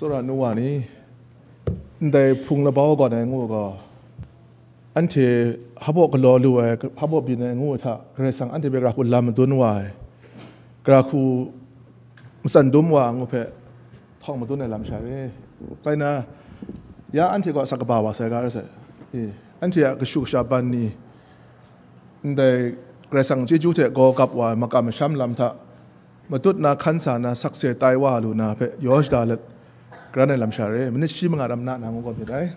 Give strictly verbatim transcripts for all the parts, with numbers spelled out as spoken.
Tsawra nu wa ni, ndai hpung labau gawn ai ngu gaw, anhte hpabaw galaw lu ai, hpabaw byin ai ngu hta, Karai Kasang anhte hpe ra hku lam madun wa ai, ra hku matsan dum wa ai ngu hpe, htawng madun ai lam sha re. Kaina, ya anhte gaw asak kaba wa sai ga ra sai. E, anhte a kashu kasha ban ni, ndai Karai Kasang chyeju hte gaw gap wa ai makam masham lam hta, matut na hkan sa na sakse tai wa lu na hpe yaw shada let, karan ai lam sha re, minit shi manga ram na na ngu gaw myit ai.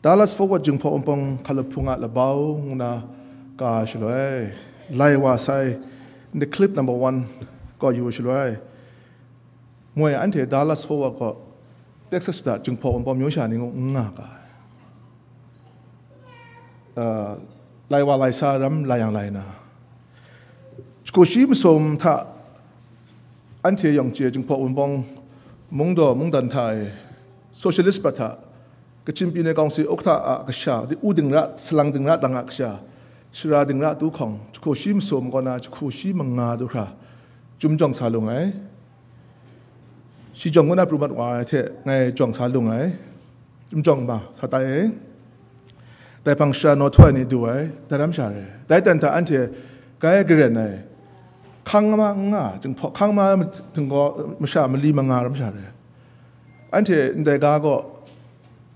Dallas Forward Jinghpaw Wunpawng hkalup hpung a labau ngu na ka shaloi, lai wa sai, the clip number one gaw yu shaloi, moi anhte Dallas Forward gaw Texas da Jinghpaw Wunpawng myu sha ni ngu n nga ga ai. Uh, lai wa lai sa ram lai yang lai na, jahku shi masum hta anhte yawng chye Jinghpaw Wunpawng mungdaw mungdan hta e, socialist pat hta, Kachin Pyine Kawngsi Ukta a kasha, di u dingra, salang dingra dang a kasha, shara dingra tu hkawng, jahku shi masum kaw na jahku shi manga du hkra, chyum jawng sa lung ai. Shi jawng ngu na pru mat wa ai hte ngai jawng sa lung ai. Chyum jawng ma, sa tai e. Dai hpang shara naw htoi ni du ai, dai ram sha re. Dai dan hta anhte grai garen ai. Hkang ma n nga, Jinghpaw hkang ma, masha mali manga ram sha re. Anhte ndai ga gaw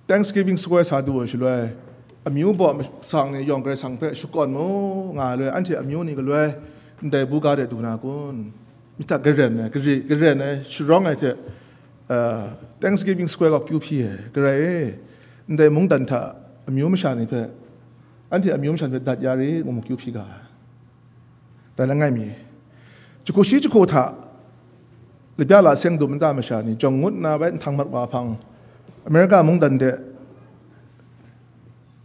Thanksgiving Square sa du ai shaloi, amyu baw masang ni yawng Karai Kasang hpe shakawn mu nga ai loi, anhte amyu ni galoi ndai buga de du na kun? Myit hta garen ai, gari, garen ai, sharawng ai hte, uh, Thanksgiving Square gaw kyu hpyi ai, Karai e, ndai mungdan hta amyu masha ni hpe, anhte amyu masha ni hpe dat ya rit, ngu mu kyu hpyi ga ai. Dai langai mi, jahku shi jahku hta, labya la seng dum nta masha ni, jawng ngut nna bai nhtang mat wa hpang, America mungdan de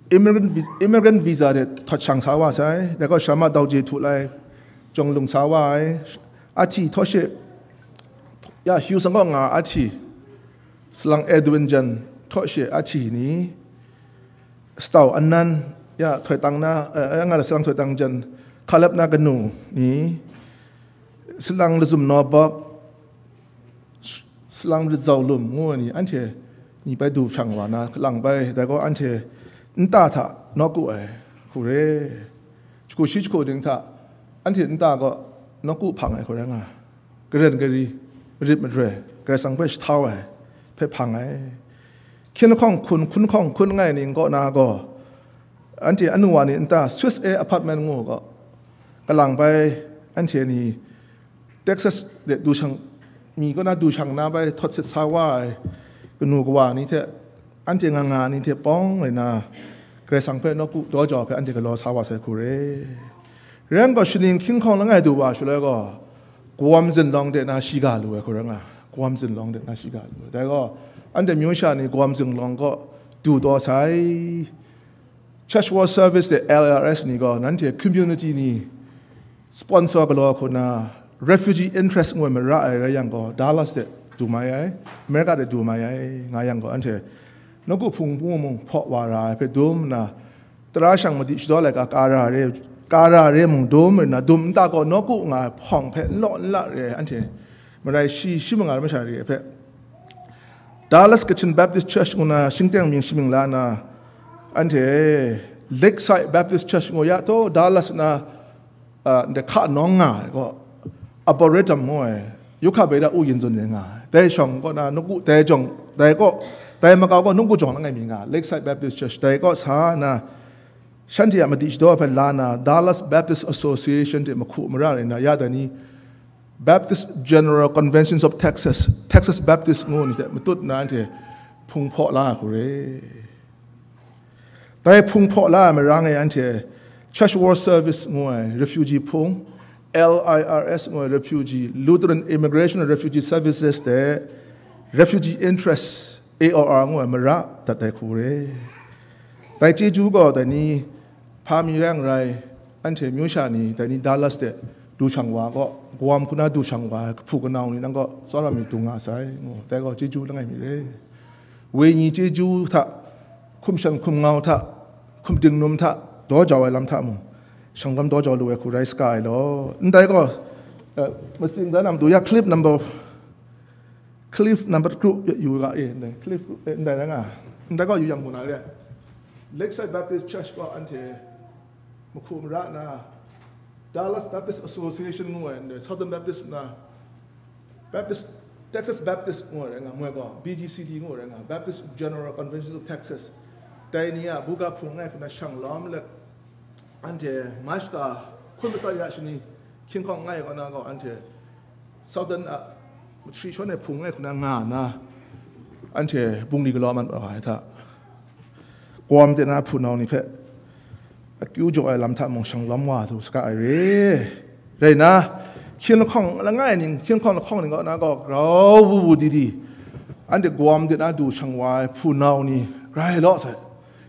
immigrant vi-, immigrant visa de htawt shang sa wa sai, dai gaw sharama dau je htu lai, jawng lung sa wa ai, ahti htaw she, ya, Hughes kaw nga ahti, salang Edwin jan htaw she ahti ni, Stau Anan, ya, htoi tang na, eh, ya nga salang htoi tang jan, Kalep na kanu ni, salang lazum nawbawk, salang rit zau lum ngu ai ni, anhte ni bai du shang wa na, kalang bai, dai gaw anhte nta hta nawku ai hku re. Jahku shi jahku ding hta, anhte nta gaw nawku hpang ai hku rai nga ai. Karen kari, marit madoi, Karai Kasang hpe shahtau ai hpe hpang ai. Hkying hkawng hkun, hkun hkawng hkun ngai ning kaw na gaw, anhte anu wa ni nta Swiss Air Apartment ngu gaw, kalang bai anhte ni Texas de du shang, mi kaw na du shang na bai htawt sit sa wa ai kanu kawa ni hte, anhte nga nga ni hte pawng rai na, Karai Kasang hpe nawku daw jau hpe anhte galaw sa wa sai hku re. Rai yang gaw, shaning hkying hkawng langai du wa shaloi gaw, Guam zinlawng de na shiga lu ai hku rai nga, Guam zinlawng de na shiga lu ai. Dai gaw, anhte myu sha ni Guam zinlawng kaw du taw sai. Church World Service de L I R S ni gaw, nanhte community ni sponsor galaw hku na, refugee interest ngu ai mara ai rai yang gaw, Dallas de du mai ai, America de du mai ai, nga yang gaw, anhte nawku hpung mung hpaw wa ra ai hpe dum nna, tara shang madi shadaw laika ka ra re, ka ra re mung dum rai nna, dum nta gaw nawku nga ai hpawng hpe n law n la re ai, anhte marai shi, shi manga masha re ai hpe, Dallas Kachin Baptist Church ngu na shingteng mying shamying la na, anhte Lakeside Baptist Church ngu ya taw, Dallas na, ah, ndai hka nawng nga ai gaw, Arboretum ngu ai, Yucca Bay da u yin zun yin nga ai. Dai shawng kaw na nawku, dai jawng, dai kaw, dai makau gaw nawku jawng langai mi nga ai, Lakeside Baptist Church, dai kaw sa na, shanhte a madi shadaw hpe la na, Dallas Baptist Association hte mahku mara rai na, ya dai ni, Baptist General Conventions of Texas, Texas Baptist ngu ni hte matut na anhte hpung hpaw la ai hku re. Dai hpung hpaw la ai marang e anhte Church World Service ngu ai refugee hpung, L I R S ngu ai refugee, Lutheran Immigration and Refugee Services de refugee interest, A O R ngu ai mara dat ai hku re. Dai chyeju gaw dai ni hpa mi rai n rai, anhte myu sha ni dai ni Dallas de du shang wa gaw, Guam hku na du shang wa ai kahpu kanau ni nang gaw tsawra mi du nga sai, ngu, dai gaw chyeju langai mi re. Wenyi chyeju hta, hkum shan hkum ngau hta, hkum dingnum hta, daw jau ai lam hta mung, shangdam daw jau lu ai hku rai saga ai law. Ndai gaw, Masing dan nam tu ya, Cliff number, Cliff number group yu ga e, Cliff group ndai na nga, ndai ga yu yang mu na re. Lakeside Baptist Church ko anhte mahku mara na, Dallas Baptist Association ngu ai ndai, Southern Baptist na, Baptist, Texas Baptist ngu ai nga, moi ko, B G C T ngu ai nga, Baptist General Convention of Texas. Dai ni a buga hpung ngai kuna shang lawm let, anhte March ta hkun matsa ya shani hkying hkawng ngai kaw na gaw, anhte Southern a, Mahtri shawn e hpung ngai hkuna nga na, anhte bungli galaw man ai hta, Guam de na hpunau ni hpe akyu jaw ai lam hta mung shang lawm wa du saga ai re. Rai na, hkying lahkawng langai ning, hkying lahkawng lahkawng ning kaw na gaw grau wu wu di di, anhte Guam de na du shang wa ai hpunau ni rai law sai.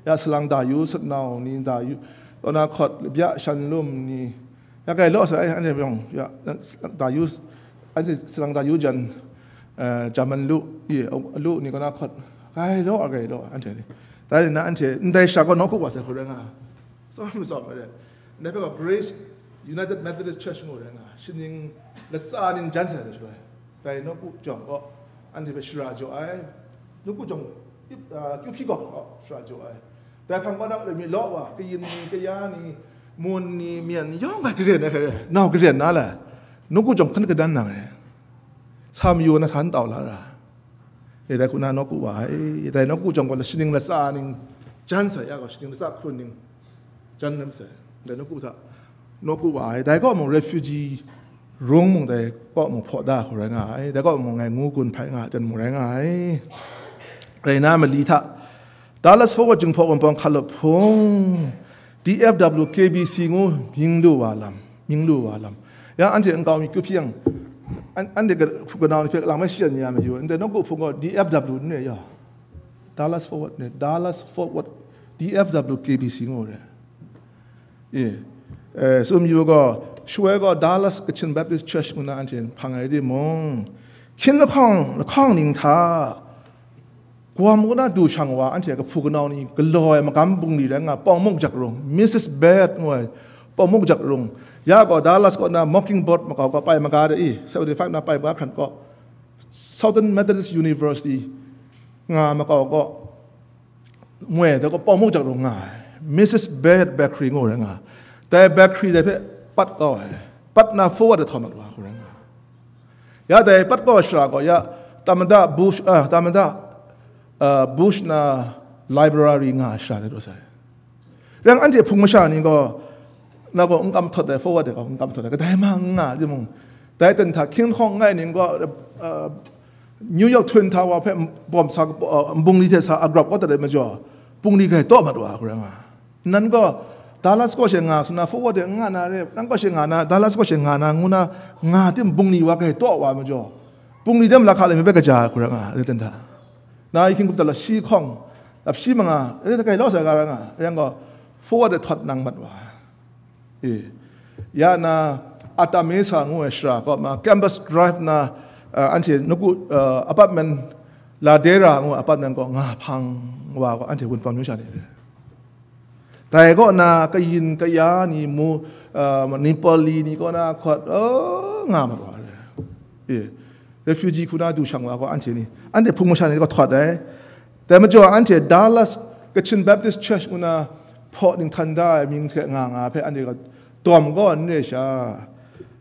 Ya salang da yu, satnau ni da yu, kaw na hkawt, labya shan lum ni, ya gai law sai, anhte yawng, ya, da yu, anhte salang da yu jan, eh, German lu, ye, lu ni kaw na hkawt, gai law, gai law, anhte ni. Dai na anhte, ndai shara gaw nawku wa sai hkau rai nga. Tsawm tsawm ai re. Ndai hpe gaw Grace United Methodist Church ngu rai nga. Shaning latsa ning jan sai da shaloi. Dai nawku jawng gaw, anhte hpe shara jaw ai. Nawku jawng, ip, ah, kyu hpyi gaw, gaw shara jaw ai. Dai hpang kaw na mi law wa, kayin ni, kaya ni, mun ni, myen ni, yawng bai karen ai hkare, nau karen na la, nawku jawng hkan kadan nang e. Sa mayu na san tau la ra. E dai hku na nawku wa ai, dai nawku jawng gaw la shaning latsa ning jan sa ya gaw, shaning latsa hkrun ning jan nem sai. Dai nawku hta, nawku wa ai, dai kaw mung refugee rung mung dai kaw mung hpaw da hku rai nga ai, dai kaw mung ngai ngu gun hpai nga ai ten mung rai nga ai. Rai na mali hta, Dallas Forward Jinghpaw Wunpawng Hkalup Hpung, D F W K B C ngu mying lu wa lam, mying lu wa lam. Ya anhte nkau mi kyu hpyi yang, an-, anhte ga-, hpu kanau ni hpe lang mai shajan ya mayu, ndai nawku hpung gaw D F W n re ya. Dallas Forward n re, Dallas Forward, D F W K B C ngu re. E, eh, tsun yu gaw, shawoi gaw Dallas Kachin Baptist Church ngu na anhte hpang ai timung, hkying lahkawng, lahkawng ning hta, Guam kaw na du shang wa, anhte kahpu kanau ni galaw ai magam bungli rai nga, Pawng Muk Jak Rung, Missus Baird ngu ai, Pawng Muk Jak Rung, ya gaw Dallas kaw na Mockingbird makau kaw pai maga de i, seventy-five na pai maga hkran kaw, Southern Methodist University nga makau kaw, moi dai gaw Pawng Muk Jak Rung nga ai, Missus Baird Bakery ngu rai nga, dai bakery dai hpe pat kau ai, pat na forward de htawm mat wa hku rai nga. Ya dai pat kau ai shara gaw ya Tamada Bush, ah, Tamada, ah, Bush na library nga ai shara de daw sai. Rai yang anhte hpung masha ni gaw, na gaw n kam htawt ai, forward de gaw n kam htawt ai, kadai ma n nga timung, dai ten hta hkying lahkawng ngai ning gaw, ah, New York Twin Tower hpe bawm sa, ah, bungli hte sa agrap kau dat ai majaw, bungli grai taw mat wa hku rai nga. Nan gaw Dallas kaw she nga suna, forward de n nga na re, nan kaw she nga na, Dallas kaw she nga na, ngu na, nga tim bungli wa grai taw wa majaw, bungli de malak hka lami bai kaja ai hku rai nga, dai ten hta. Na yi hkying hkrup dat la shi hkawng, dap shi manga, e, grai law sai ga rai nga, rai yang gaw, forward de htawt nang mat wa. E, ya na, Artemisa ngu ai shara kaw ma, Campus Drive na, ah, anhte nawku, ah, apartment, Ladera ngu ai apartment kaw nga hpang wa gaw, anhte Wunpawng myu sha ni re. Dai kaw na kayin kaya ni mu, ah, Nepali ni kaw na hkawt, oh, nga mat wa re. E, refugee hku na du shang wa gaw, anhte ni, anhte hpung masha ni kaw htawt ai. Dai majaw anhte Dallas Kachin Baptist Church ngu na hpaw ninghtan da ai mying hte nga nga hpe anhte gaw dawm kaw n re sha,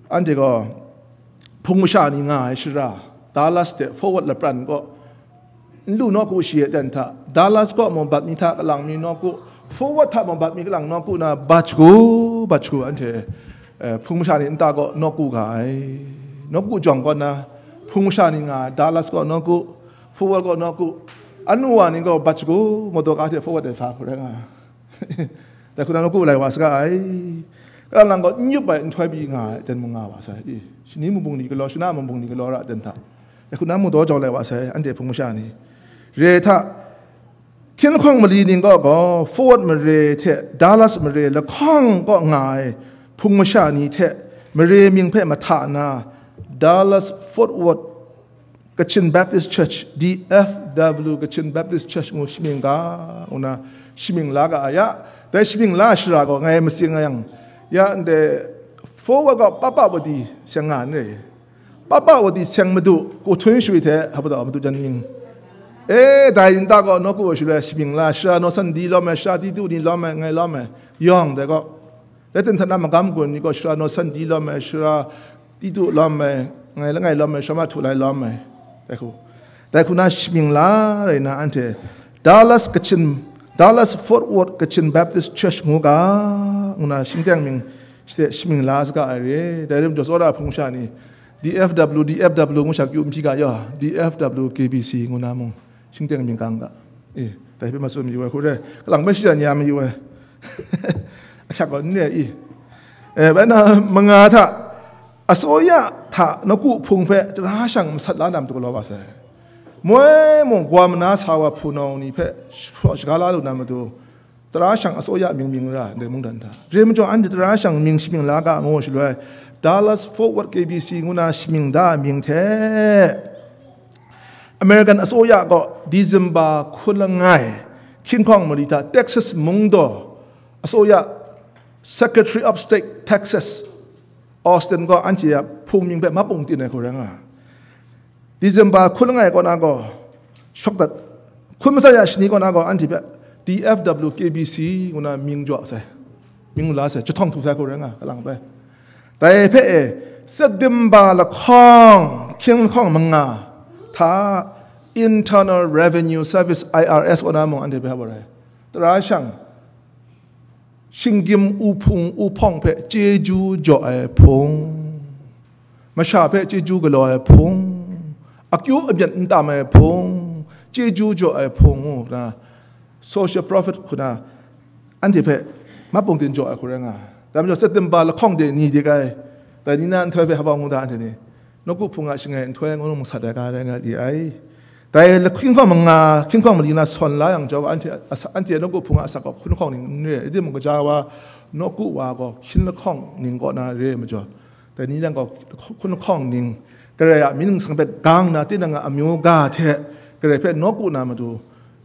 anhte gaw hpung masha ni nga ai shara, Dallas hte forward lapran kaw, n lu nawku shi e ten hta, Dallas kaw mung bat mi hta kalang mi nawku, forward hta mung bat mi kalang nawku na bat shagu, bat shagu anhte, eh, hpung masha ni nta kaw nawku ga ai. Nawku jawng kaw na, hpung masha ni nga ai, Dallas kaw nawku, forward kaw nawku, anu wa ni gaw bat shagu, motor ka hte forward ai sa hku rai nga ai. Dai hku na nawku lai wa saga ai. Kalang lang gaw n yup ai nhtoi pyi nga ai, ten mung nga wa sai. E, shani mung bungli galaw, shana mung bungli galaw ra ten hta. Dai hku na mung daw jau lai wa sai, anhte hpung masha ni. Re hta, hkying lahkawng mali ning kaw gaw, forward mare hte Dallas mare lahkawng kaw nga ai hpung masha ni hte mare mying hpe mahta na, Dallas Forward Kachin Baptist Church, D F W Kachin Baptist Church ngu shamying ga, ngu na shamying la ga ai ya. Dai shamying la shara gaw ngai matsing nga yang, ya ndai Forward gaw papa wadi seng nga n re. Papa wadi seng madu, ku htun shui hte, hapa da madu jan ning. E, dai nta gaw nawku wa shaloi shamying la, shara naw san di lawm ai, shara di du ni lawm ai, ngai lawm ai, yawng dai gaw. Dai ten hta na magam gun ni gaw shara naw san di lawm ai, shara di du lawm ai, ngai langai lawm ai, shara ma htu lai lawm ai. Dai hku. Dai hku na shamying la rai na anhte Dallas Kachin, Dallas Fort Worth Kachin Baptist Church ngu ga, ngu na shingteng mying, shite shamying la saga ai re. Dai rim jaw tsawra hpung sha ni, D F W, D F W ngu sha kyu n hpyi ga yaw, D F W K B C ngu na mung, shingteng mying kang ga. E, dai hpe matsun mayu ai hku re, kalang bai shida nya mayu ai. Ahkyak gaw n re i. E, bai na manga hta, asoya hta nawku hpung hpe tara shang masat la na matu galaw wa sai. Moi mung gawm na sa wa hpunau ni hpe shaga la lu na matu, tara shang asoya mying mying ra, ndai mungdan hta. Re majaw anhte tara shang mying shamying la ga ngu shaloi, Dallas Fort Worth K B C ngu na shamying da mying hte, American asoya gaw December hkun langai, hkying hkawng mali hta Texas mungdaw asoya Secretary of State Texas Austin gaw anhte a hpung mying hpe mapung tin ai hku rai nga. December hkun langai kaw na gaw, shawk dat, hkun matsat ya shani kaw na gaw, anhte hpe D F W K B C ngu na mying jaw sai, mying la sai, jahtawng htu sai hku rai nga, kalang bai. Dai hpe e, September lahkawng, hkying lahkawng manga hta, Internal Revenue Service, I R S, kaw na mung anhte hpe hap wa rai. Tara shang, shinggyim uhpung uhpawng hpe chyeju jaw ai hpung, masha hpe chyeju galaw ai hpung, akyu amyat n tam ai hpung, chyeju jaw ai hpung ngu na, social prophet hku na, anhte hpe mapung tin jaw ai hku rai nga. Dai majaw, September lahkawng de ni de kai, dai ni na nhtoi hpe hpa ngu da anhte ni, nawku hpung a shangai nhtoi ngu nung masat ai ga rai nga di ai. Dai lahkying hkawng manga, hkying hkawng mali na sawn la yang jau, anhte, asa-, anhte nawku hpung a asak gaw hkun lahkawng ning n re, rai timung, kaja wa, nawku wa gaw hkying lahkawng ning kaw na re ai majaw, dai ni nang gaw hkun lahkawng ning, Karai a mying ningsang hpe gang na, tinang a amyu ga hte Karai hpe nawku na matu,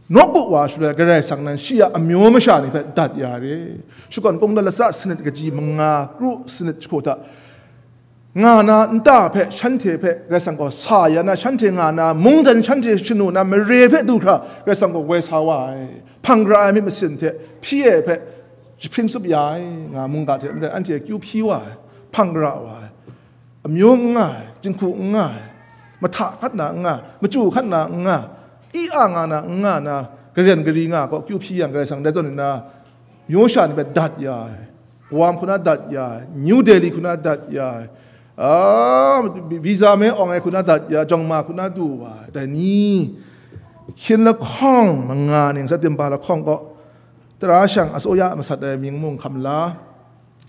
nawku wa shaloi Karai sang nan shi a amyu masha ni hpe dat ya re. Shakawn kungdawn latsa sanit kaji manga kru sanit jahku hta, nga na nta hpe shanhte hpe Karai Kasang gaw sa ya na, shanhte nga na, mungdan shanhte shanu na mare hpe du hkra Karai Kasang gaw woi sa wa ai. Hpang gara ai myit masin hte hpyi ai hpe jahpring tsup ya ai, nga mungga hte maren anhte akyu hpyi wa ai, hpang gara wa ai, amyu n nga ai, jinghku n nga ai, mahta hkat na n nga, machyu hkat na n nga, i a nga na n nga na, garen gari nga gaw akyu hpyi yang, Karai Kasang dai zawn nna, myu sha ni hpe dat ya ai, Guam hku na dat ya ai, New Delhi hku na dat ya ai, a, visa me awng ai hku na dat ya, jawng ma hku na du wa ai, dai ni, hkying lahkawng manga ning, September lahkawng gaw, tara shang asoya masat ai mying mung hkam la,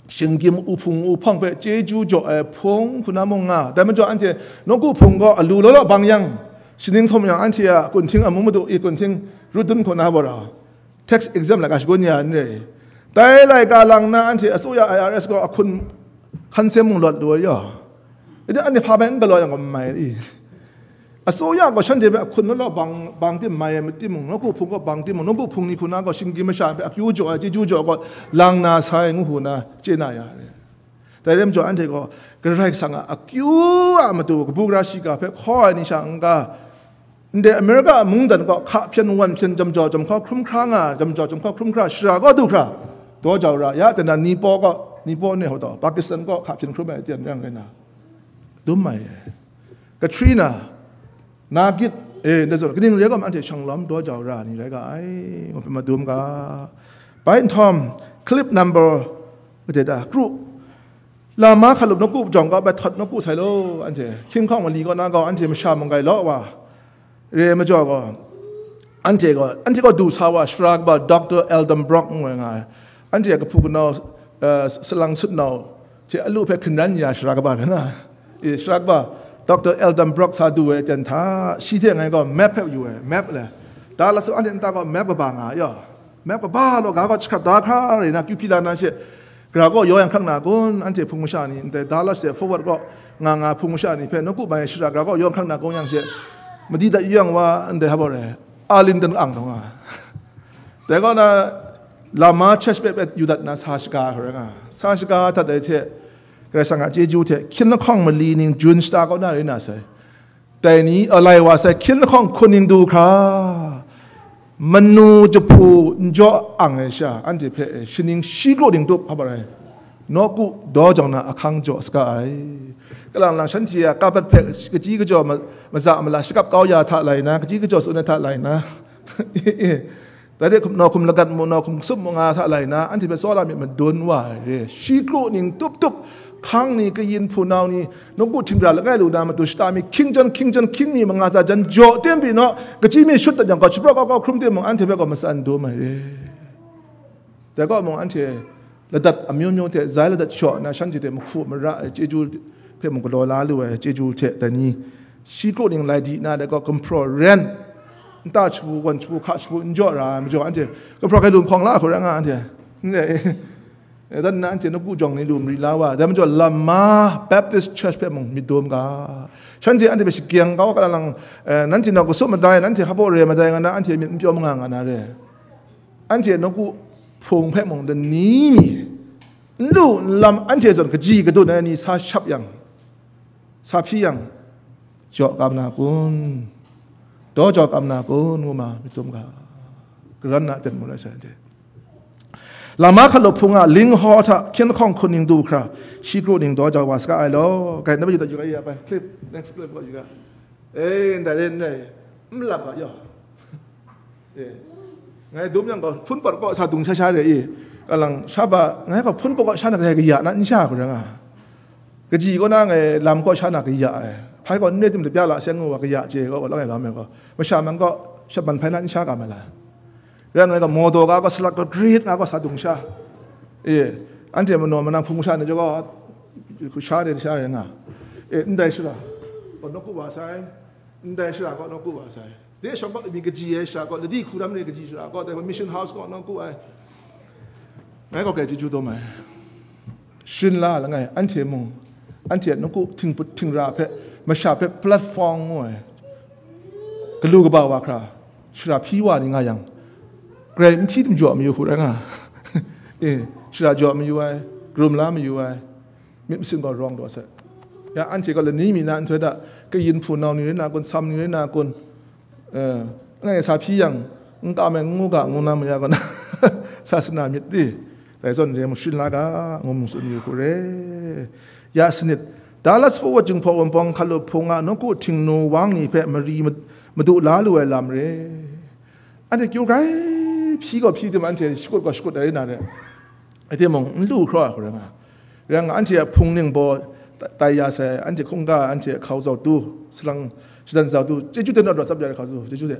shinggyim uhpung uhpawng hpe chyeju jaw ai hpung hku na mung nga, dai majaw anhte nawku hpung gaw alu law law bang yang, shaning htum yang anhte a kunhting amu madu i kunhting rut dun hku na bawra, tax exempt laika shagun ya n re. Dai laika lang na anhte asoya I R S gaw ahkun hkan sem mung lawt lu ai yaw. Ida anhte hpa bai n galaw yang gaw n mai i. Asoya gaw shanhte hpe ahkun law law bang, bang tim mai ai timung, nawku hpung gaw bang timung, nawku hpung ni hku na gaw shinggyim masha hpe akyu jaw ai, chyeju jaw ai gaw lang na sai ngu hku na chye na ya re. Dai rai majaw anhte gaw Karai Kasang a akyu a matu kabu gara shiga hpe hkaw ai ni sha n-ga, ndai Amerika a mungdan gaw hka hpyen wan hpyen jam jau jam hkau hkrum hkra nga, jam jau jam hkau hkrum hkra shara gaw du hkra, daw jau ra ya, tana Nipo gaw, Nipo ne hau taw, Pakistan gaw hka hpyen hkrum ai tian rang rai na, dum ai. Katrina, Nagit, e, ndai zawn, kaning re ai gaw, anhte shanglawm daw jau ra ni rai ga ai, ngu hpe madum ga. Bai nhtawm, clip number, made da, kru, lama hkalup nawku jawng gaw, bai htawt nawku sai law, anhte, hkying hkawng mali kaw na gaw, anhte masha munggai law wa, re ai majaw gaw, anhte gaw, anhte gaw du sa wa, shara kaba Doctor Eldon Brock ngu ai nga ai, anhte a kahpu kanau, eh, salang sut nau, hte alu hpe hkungran ya shara kaba rai nga ai. E, shara kaba, Doctor Eldon Brock sa du ai aten hta, shi hte ngai gaw map hpe yu ai, map le. Dallas anhte nta gaw map kaba nga ai yaw. Map kaba law ga gaw jahkrat da hkra rai na, kyu hpyi la na she, gara gaw yaw yang hkrak na kun, anhte hpung masha ni, ndai Dallas de Forward gaw nga nga hpung masha ni hpe, nawku mai shara gara gaw yaw yang hkrak na kun yang she, madi dat yu yang wa, ndai hpa rai, Arlington ang taw nga. Dai kaw na, lama church pet pet yu dat na sa shaga hkra nga. Sa shaga dat ai hte, Karai Kasang a chyeju hte hkyin lahkawng mali ning jun shata kau na rai na sai. Dai ni alai wa sai hkyin lahkawng hkun ning du hkra, manu jahpu n jaw ang ai sha, anhte hpe shaning shi kru ning tup hpa rai. Nawku daw jang na ahkang jaw saga ai. Kalang lang shanhte a kabat hpe kachyi kajaw ma-, maza mala shakap kau ya hta lai na, kachyi kajaw tsun ai hta lai na. Dai de hkum, nawhkum lagat mu, nawhkum kasup mu nga hta lai na, anhte hpe tsawra myit madun wa ai re. Shi kru ning tup tup, hkang ni, kayin hpunau ni, nawku htingra langai lu na matu shata mi, hkying jan, hkying jan, hkying mi manga tsa jan jaw tem pyi naw, kachyi mi shut dat yang gaw, shapraw kau kau hkrum timung, anhte hpe gaw matsan dum ai re. Dai kaw mung, anhte ladat amyu myu hte zai ladat shaw na, shanhte hte mahku mara ai chyeju hpe mung galaw la lu ai chyeju hte dai ni, shi kru ning lai di na, dai gaw gumhpraw ren, nta shabu, wan shabu, hka shabu, n jaw ra ai majaw, anhte gumhpraw hkai lu nhkawng la hku rai nga, anhte. N re, e, dan nna anhte nawku jawng ni lu mari la wa, dai majaw Lama Baptist Church hpe mung myit dum ga. Shanhte anhte hpe shagyeng kau, kalang lang, e, nanhte nawku kasup madai, nanhte hpa re madai nga na, anhte myit n pyaw manga nga na re. Anhte nawku hpung hpe mung lani mi, n lu n lam, anhte zawn kaji kadun ai ni sa shap yang, sa hpyi yang, jaw kam na kun, daw jaw kam na kun, ngu ma myit dum ga, karan na ten mu rai sai, anhte. Lama hkalup hpung a ling haw hta hkyen lahkawng hkun ning du hkra, shi kru ning daw jau wa saga ai law. Gai, na bayu dat yu ga, ya bai, clip, next clip gaw yu ga. E, ndai re, ndai, n lap ga, ya. E. Ngai dum yang gaw, hpun pawt kaw sa dung sha sha re i. Kalang sha ba, ngai gaw hpun pawt kaw sha na kadai kaya na n sha hku rai nga. Kaji kaw na ngai lam kaw sha na kaya ai. Hpai gaw n re tim lapya la seng ngu wa kaya chye gaw, gaw langai lam ai gaw. Masha man gaw, shap man hpai na n sha ga ma la. Rai ngai gaw, mawdaw ga gaw, salak gaw, grit nga gaw, sa dung sha. E, anhte manaw manang hpung masha ni jaw gaw, hku sha de sha re nga. E, ndai shara gaw nawku wa sai. Ndai shara gaw nawku wa sai. De shawng gaw mi kaji ai shara gaw, ladi hku ram ni kaji shara gaw, dai gaw Mission House gaw nawku ai. Ngai gaw grai chyeju dum ai. Sharin la langai, anhte mung, anhte a nawku htingput htingra hpe, masha hpe platform ngu ai, galu kaba wa hkra, shara hpyi wa ni nga yang, grai n hpyi tim jaw mayu hku rai nga. E, shara jaw mayu ai, karum la mayu ai, myit masin gaw rawng daw sai. Ya, anhte gaw lani mi na nhtoi hta, kayin hpunau ni rai na kun, sam ni rai na kun, e, ngai sa hpyi yang, n kam ai, n ngu ga, ngu na maya gaw na, sasana myit ri, dai zawn re mung sharin la ga, ngu mung tsun yu hku re. Ya sanit, Dallas Forward Jinghpaw Wunpawng hkalup hpung a nawku htingnu wang ni hpe mari mad-, madu la lu ai lam re. Anhte kyu grai hpyi gaw hpyi tim, anhte shakut gaw shakut ai na re. Rai timung, n lu hkraw ai hku rai nga. Rai nga, anhte a hpung ning baw ta-, tai ya sai, anhte hkungga, anhte a hkau zau tu, salang shadan zau tu, chyeju hte naw rawt tsap ya ai hkau tu, chyeju hte.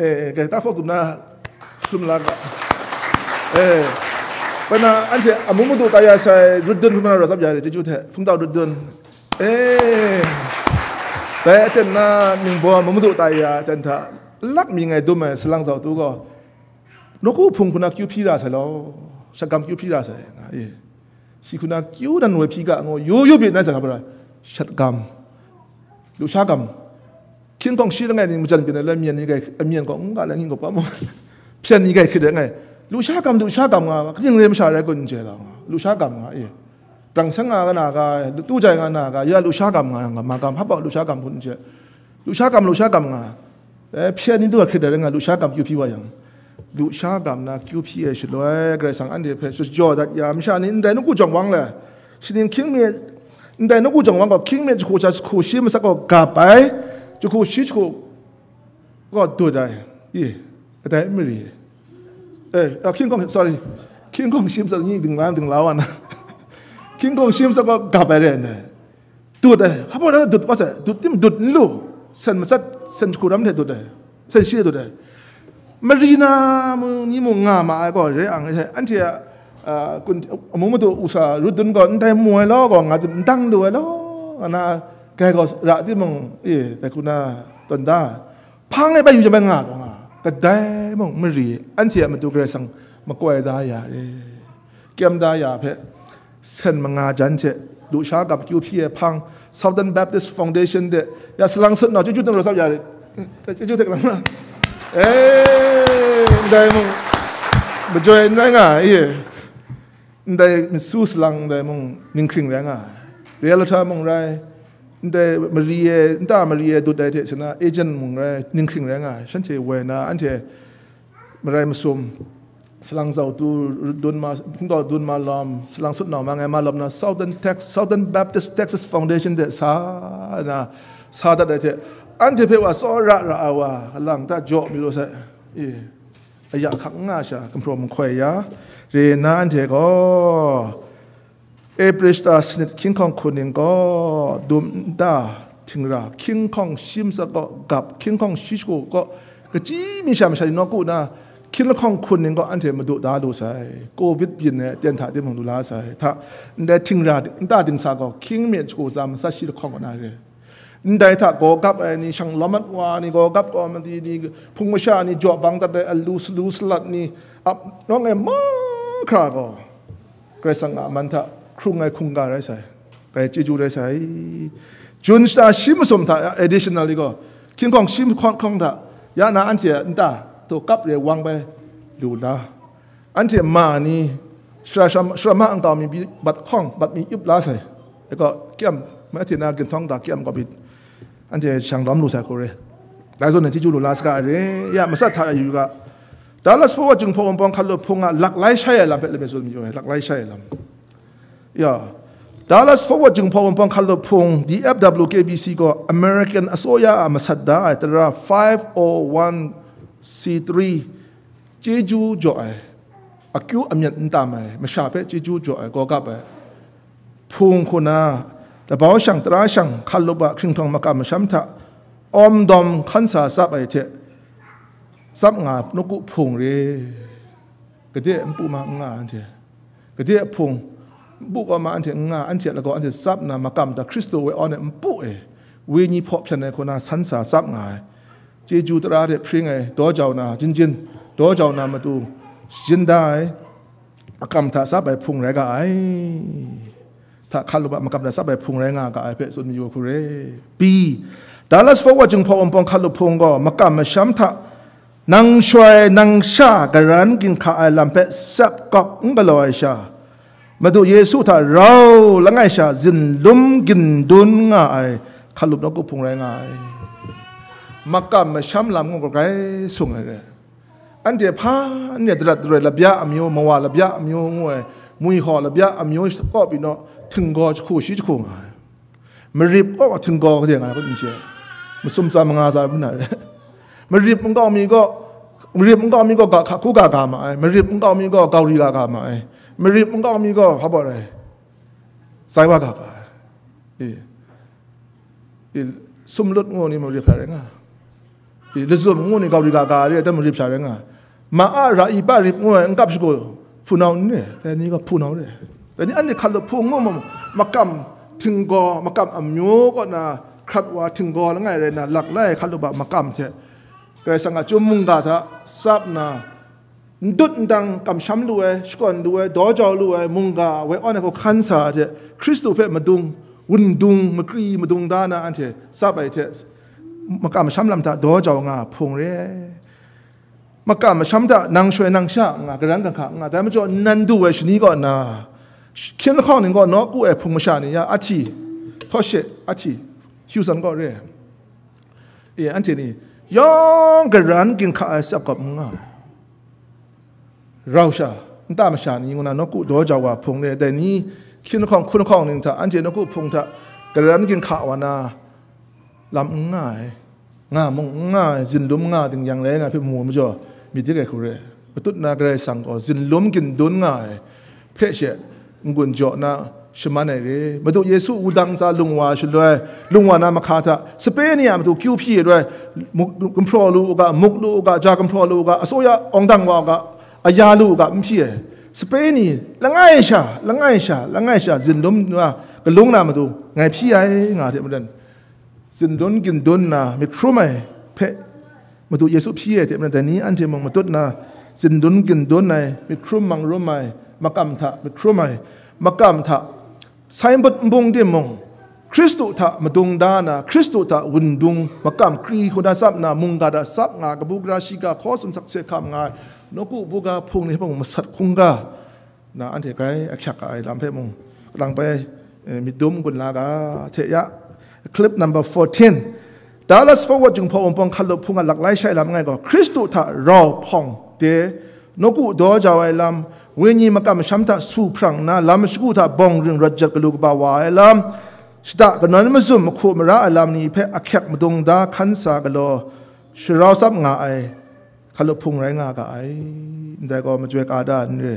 E, e, kai ta hpawk dum na, hkrum la ga. E, bai na, anhte amu madu tai ya sai, rut dun hkrum na rawt tsap ya ai, chyeju hte, hpungtau rut dun. E, dai aten na, ningbaw amu madu tai ya, aten hta, lak mi ngai dum ai, salang zau tu gaw, nawku hpung hku na kyu hpyi ra sai law, shagam kyu hpyi ra sai, nga e. Shi hku na kyu nan woi hpyi ga ngu, yu yu byin ai sa ga bara, shat gam, lusha gam, hkying hkawng shi langai ning majan byin ai le, myen ni gai, myen gaw n ga le, ngi gaw pa mu, hpyen ni gai hkrit ai ngai, lusha gam, lusha gam nga, kaning re masha rai kun n chye la, lusha gam nga e. Brang seng nga na ga, tu jai nga na ga, ya lusha gam nga, nga ma gam, hpa lusha gam hpun n chye, lusha gam, lusha gam nga, e, hpyen ni tu ga hkrit ai nga, lusha gam kyu hpyi wa yang, lusha gam na kyu hpyi ai shaloi, Karai Kasang anhte hpe shajaw dat ya, masha ni ndai nawku jawng wang le, shaning hkying mi, ndai nawku jawng wang gaw, hkying mi jahku sha jahku shi masak gaw gap ai, jahku shi jahku gaw dut ai, i, kadai n mari, e, a, hkying hkawng, sorry, hkying hkawng shi masak ni ding la, ding la wa na, hkying hkawng shi masak gaw gap ai re ndai. Dut ai, hpa baw na dut wa sai, dut tim dut n lu, sen matsat, sen jahku ram hte dut ai, sen shi hte dut ai. Mari na mu, ni mung nga ma ai gaw, re ang, anhte a, a, kun, amu madu u sa rut dun gaw, ndai mu ai law gaw, nga tim n dang lu ai law, nga na, gai gaw ra timung, e, dai hku na, tawn da. Hpang e bai yu jang bai nga gaw nga, kadai mung mari, anhte a matu Karai Kasang makoi da ya re, kyem da ya hpe, sen manga jan hte, lusha gam kyu hpyi ai hpang, Southern Baptist Foundation de, ya salang sut nau, chyeju teng rawt tsap ya re, chyeju hte kalang na, e, ndai mung, majoi n rai nga ai, e. ndai mitsu salang ndai mung ninghkring rai nga ai. Realtor mung rai, ndai mari e, nta mari e dut ai hte sena agent mung rai, ninghkring rai nga ai. Shanhte woi na, anhte marai masum, salang zau tu dun ma, hpungdaw dun ma lawm, salang sut nau ma ngai ma lawm na, Southern Tex-, Southern Baptist Texas Foundation de sa na, sa dat ai hte, anhte hpe wa tsawra ra ai wa, kalang ta jaw mi lu sai. E, aya hkak n nga sha, gumhpraw mahkoi ya, re nna anhte gaw, April shata sanit hkying hkawng hkun ning gaw, dum nta htingra, hkying hkawng shi matsa gaw gap, hkying hkawng shi shagu gaw, kachyi mi sha masha ni nawku na, hkying lahkawng hkun ning gaw anhte madu da lu sai, covid byin ai aten hta timung lu la sai, hta, ndai htingra nta dingsa gaw, hkying mi shagu tsa matsat shi lahkawng kaw na re. Ndai hta gaw gap ai ni, shang lawm mat wa ni, gaw gap gaw madi ni, hpung masha ni, jaw bang dat ai alu salu salat ni, ap nawng ai mahkra gaw, Karai Kasang a man hta hkrung ai hkungga rai sai, dai chyeju rai sai. Jun shata shi masum hta additionally gaw, hkying hkawng shi mahkawng hta, ya na anhte a nta htaw kap re wang bai lu la, anhte ma ni, shara shara, shara ma nkau mi bi bat hkawng, bat mi yup la sai. E gaw, kyam, mai hte na ginhtawng da kyam gaw bit, anhte shang lawm lu sai hku re. Dai zawn na chyeju lu la saga ai re, ya, matsat hta yu ga. Dallas Forward Jinghpaw Wunpawng Hkalup Hpung a laklai shai ai lam hpe lame tsun mayu ai, laklai shai ai lam. Ya, Dallas Forward Jinghpaw Wunpawng Hkalup Hpung, D F W K B C gaw American asoya a masat da ai tara five oh one C three chyeju jaw ai, akyu amyat n tam ai, masha hpe chyeju jaw ai, gaw gap ai, hpung hku na, labau shang, tara shang, hkalup a hkringhtawng makam masham hta, awm dawm hkan sa tsap ai hte, tsap nga nawku hpung re, gade npu ma n nga anhte, gade hpung, npu kaw ma anhte n nga, anhte a lagaw anhte tsap nna makam hta Hkristu woi awn ai npu e, wenyi hpaw hpyan ai hku na san sa tsap nga ai, chyeju tara hte hpring ai, daw jau na, jin jin, daw jau na matu, shajin da ai, makam hta tsap ai hpung rai ga ai. Hta hkalup a makam hta tsap ai hpung rai nga ga ai hpe tsun mayu hku re. B. Dallas Forward Jinghpaw Wunpawng Hkalup Hpung gaw makam masham hta nang shoi nang sha garan ginhka ai lam hpe sap kawp n galaw ai sha, Madu Yesu hta rau langai sha zinlum gindun nga ai hkalup nawku hpung rai nga ai. Makam masham lam ngu grai sung ai re. Anhte hpa n re darat daroi labya amyu, mawa labya amyu ngu ai, mwihaw labya amyu kaw pyi naw, htinggaw jahku shi jahku nga ai. Marip kaw htinggaw gade nga ai, kut n chye ai. Masum tsa manga tsa n na re. Marip nkau mi gaw, marip nkau mi gaw ga hka hku ga ga ma ai, marip nkau mi gaw gau ri ga ga ma ai, marip nkau mi gaw hpa baw rai, sai wa ga ga ai. E. E, sumlut ngu ni marip hta rai nga. E, lazum ngu ni gau ri ga ga re, dan marip hta rai nga. Ma a ra ipa rip ngu ai, n kap shagu, hpunau n re, dai ni gaw hpunau re. Dai ni anhte hkalup hpung ngu ma, makam htinggaw, makam amyu kaw na hkrat wa htinggaw langai rai na, laklai hkalup a makam hte, Karai Kasang a chyum mungga hta tsap nna, n dut n dang kamsham lu ai, shakawn lu ai, daw jau lu ai, mungga woi awn ai hku hkan sa ai hte, Hkristu hpe madung, wundung, makri madung da na anhte tsap ai hte, makam masham lam hta daw jau nga hpung re ai. Makam masham hta nang shoi nang sha nga, garan ganhka nga, dai majaw nnan du ai shani kaw na, hkyen lahkawng ning gaw nawku ai hpung masha ni ya, ahti, htaw she, ahti, Houston kaw re ai. E, anhte ni yawng garan ginhka ai tsap kawp n nga ai. Rau sha, nta masha ni ngu na nawku daw jau wa hpung re, dai ni hkyen lahkawng hkun lahkawng ning hta, anhte nawku hpung hta garan ginhka wa na lam n nga ai, nga mung n nga ai, zinlum nga ding yang rai nga hpe mu majaw, myit dik ai hku re. Matut na Karai Kasang gaw zinlum gindun nga ai hpe she n-gun jaw na shaman ai re. Madu Yesu wudang ntsa lung wa shaloi, lung wa na mahka hta, sape ni a matu kyu hpyi ai rai, muk, gumhpraw lu u ga, muk lu u ga, ja gumhpraw lu u ga, asoya awng dang wa u ga, aya lu u ga, n hpyi ai. Sape ni langai sha, langai sha, langai sha, zinlum na, galung na matu, ngai hpyi ai, nga hte maren, zinlun gindun na myit hkrum ai hpe Madu Yesu hpyi ai hte maren, dai ni anhte mung matut na, zinlun gindun ai, myit hkrum mang rum ai, makam hta myit hkrum ai, makam hta sai nput nbung timung, Hkristu hta madung da na, Hkristu hta wundung, makam kri hku na tsap na, mungga hta tsap nga, kabu gara shiga hkaw tsun sakse hkam nga ai, nawku buga hpung ni hpe mung masat hkungga, na anhte grai ahkyak ai lam hpe mung, kalang bai, eh, myit dum gun la ga hte ya. Clip number fourteen. Dallas Forward Jinghpaw Wunpawng hkalup hpung a laklai shai lam langai gaw, Hkristu hta rau hpawng de, nawku daw jau ai lam, wenyi makam masham hta su hprang nna, lam shagu hta bawng ring rawt jat galu kaba wa ai lam, shada kanawn mazum mahku mara ai lam ni hpe ahkyak madung da hkan sa galaw, sharau tsap nga ai hkalup hpung rai nga ga ai. Ndai gaw majoi ka da n re.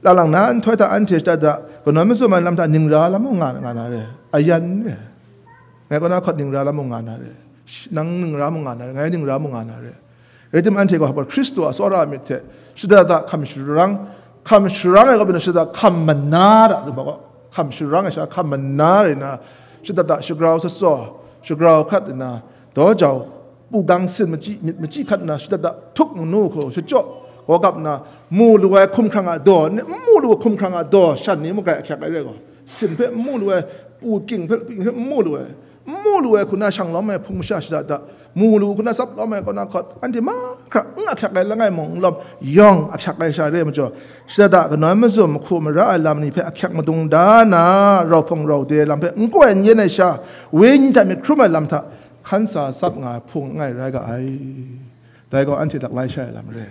Lang lang na nhtoi hta anhte shada da kanawn mazum ai lam hta ningra lam mung nga, nga na re. Ayan n re. Ngai kaw na hkawt ningra lam mung nga na re. Sh-, nang ningra mung nga na re. Ngai ningra mung nga na re. Rai timung, anhte gaw hpa Hkristu a tsawra a myit hte shada da hkam sharang, hkam sharang ai kaw byin na shada hkam mana da, hkam sharang ai sha hkam mana rai na, shada da shagrau sat saw, shagrau hkrat nna, daw jau, pu gang sin machyi, myit machyi hkat nna, shada da htuk manu hku shachyaw, gaw gap nna, mu lu ai hkumhkrang a daw, n mu lu ai hkumhkrang a daw, shan ni mung grai ahkyak ai re gaw, sin hpe n mu lu ai, pu king hpe, king hpe n mu lu ai, n mu lu ai hku na shang lawm ai hpung masha shada da, mu lu hku na tsap lawm ai kaw na hkawt, anhte mahkra n ahkyak ai langai mung n lawm, yawng ahkyak ai sha re ai majaw, shada da kanawn mazum mahku mara ai lam ni hpe ahkyak madung da na, rau hpawng rau de ai lam hpe n koi n yen ai sha, wenyi hta myit hkrum ai lam hta hkan sa tsap nga ai hpung langai rai ga ai. Dai gaw anhte laklai shai ai lam re.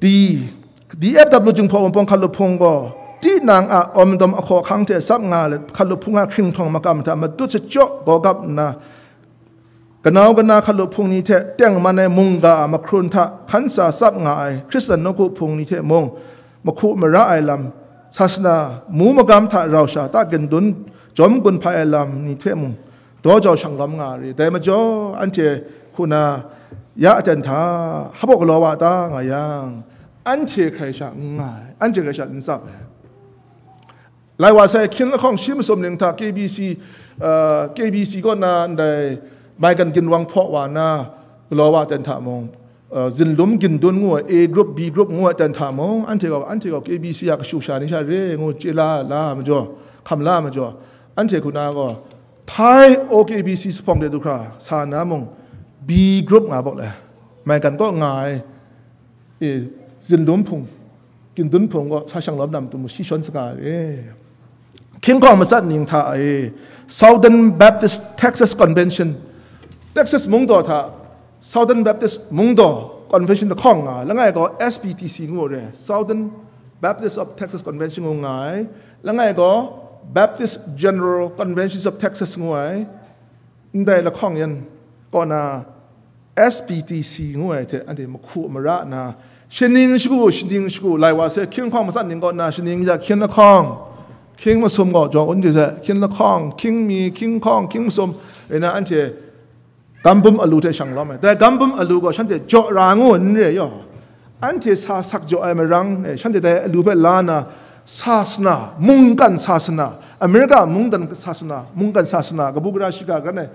D, D F W Jinghpaw Wunpawng hkalup hpung gaw, tinang a awmdawm ahkaw ahkang hte tsap nga let, hkalup hpung a hkringhtawng makam hta matut shachyaw gaw gap nna, kanau kana hkalup hpung ni hte tengman ai mungga a mahkrun hta hkan sa tsap nga ai Hkristan nawku hpung ni hte mung, mahku mara ai lam, sasana mu magam hta rau sha ta gindun jawm gun hpai ai lam ni hte mung, daw jau shang lawm nga re. Dai majaw, anhte hku na ya aten hta hpaw galaw wa ta nga yang, anhte hkrai sha n nga ai, anhte hkrai sha n tsap ai. Lai wa sai, hkyin lahkawng shi masum ning hta K B C, uh, K B C kaw na ndai maigan ginwang hpaw wa na galaw wa ten hta mung, uh, zinlum gindun ngu ai, A group, B group ngu ai ten hta mung, anhte gaw, anhte gaw K B C a kashu sha ni sha re ngu chye la, la majaw, hkam la majaw, anhte hku na gaw, Thai O K B C Sahpawng de du hkra sa na mung, B group nga bawk le, maigan kaw nga ai, e, zinlum hpung, gindun hpung kaw sa shang lawm na matu mu shi shawn saga ai re. Hkying hkawng matsat ning hta e, Southern Baptist Texas Convention, Texas mungdaw hta Southern Baptist mungdaw Convention lahkawng nga, langai gaw S B T C ngu re, Southern Baptist of Texas Convention ngu nga ai, langai gaw Baptist General Conventions of Texas ngu ai, ndai lahkawng yan kaw na S B T C ngu ai hte anhte mahku mara na, shaning shagu, shaning shagu, lai wa se, hkying hkawng matsat ning kaw na, shaning ya hkyin lahkawng, hkying masum gaw, jawng un de se, hkyin lahkawng, hkying mi, hkying hkawng, hkying masum, rai na anhte gambum alu hte shang lawm ai. Dai gambum alu gaw shanhte jaw ra ngu n re yaw. Anhte sa sak jaw ai marang, eh, shanhte dai alu hpe la na, sasana, mungkan sasana, Amerika mungkan sasana, mungkan sasana, kabu gara shiga gara ai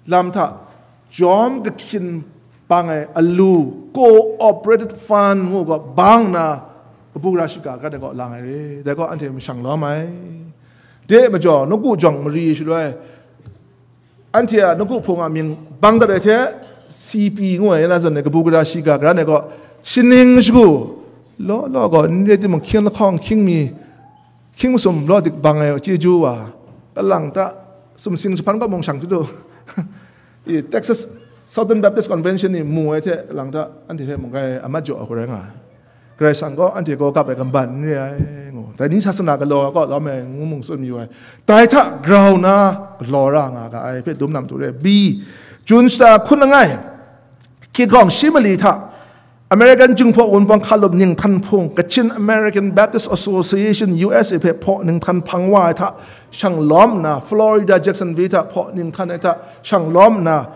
lam hta, jawm kahkyin bang ai alu, cooperated fund ngu gaw bang na, kabu gara shiga gara ai gaw lang ai re. Dai gaw anhte mashang lawm ai. De majaw, nawku jawng mari shaloi, anhte a nawku hpung a mying bang dat ai hte, C P ngu ai, na zawn ai kabu gara shiga gara ai gaw, shaning shagu, law law gaw, n re timung, hkying lahkawng, hkying mi, hkying masum law dik bang ai chyeju wa, kalang ta, sumsing jahpan kaw mung shang chyu du. I, Texas Southern Baptist Convention ni mu ai hte, kalang ta, anhte hpe mung grai amat jaw ai hku rai nga ai. Karai Kasang gaw anhte gaw gap ai gamban n re ai, ngu. Dai ni sasana galaw ai kaw lawm ai, ngu mung tsun mayu ai. Dai hta grau na galaw ra nga ga ai hpe dum na matu re. B, Jun shata hkun langai, hkying hkawng shi mali hta, American Jinghpaw Wunpawng hkalup ninghtan hpung, Kachin American Baptist Association, U S A hpe hpaw ninghtan hpang wa ai hta shang lawm nna, Florida Jacksonville hta hpaw ninghtan ai hta shang lawm nna,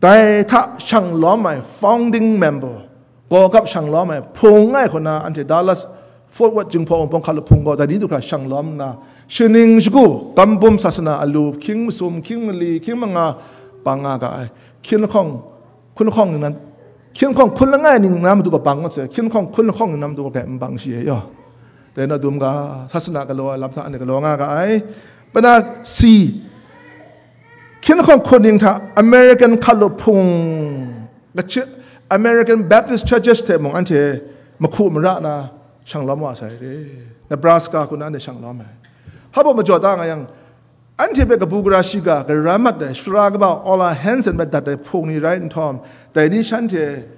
dai hta shang lawm ai founding member, gaw gap shang lawm ai hpung langai hku na, anhte Dallas Forward Jinghpaw Wunpawng hkalup hpung gaw dai ni du hkra shang lawm nna, shaning shagu, gambum sasana alu, hkying masum, hkying mali, hkying manga, bang nga ga ai. Hkying lahkawng, hkun lahkawng ning nan, hkying lahkawng hkun langai ning na matu gaw bang ngut sai, hkying lahkawng hkun lahkawng ning na matu gaw grai n bang shi ai yaw. Dai na dum ga, sasana galaw ai lam hta anhte galaw nga ga ai. Pana C, hkying lahkawng hkun ning hta American hkalup hpung, Kachin, American Baptist Churches hte mung anhte mahku mara na, shang lawm wa sai re. Nebraska hku na anhte shang lawm ai. Hpa baw majaw ta nga yang, anhte hpe kabu gara shiga, gara mat ai, sara kaba Ola Hansen hpe dat ai hpung ni rai nhtawm, dai ni shanhte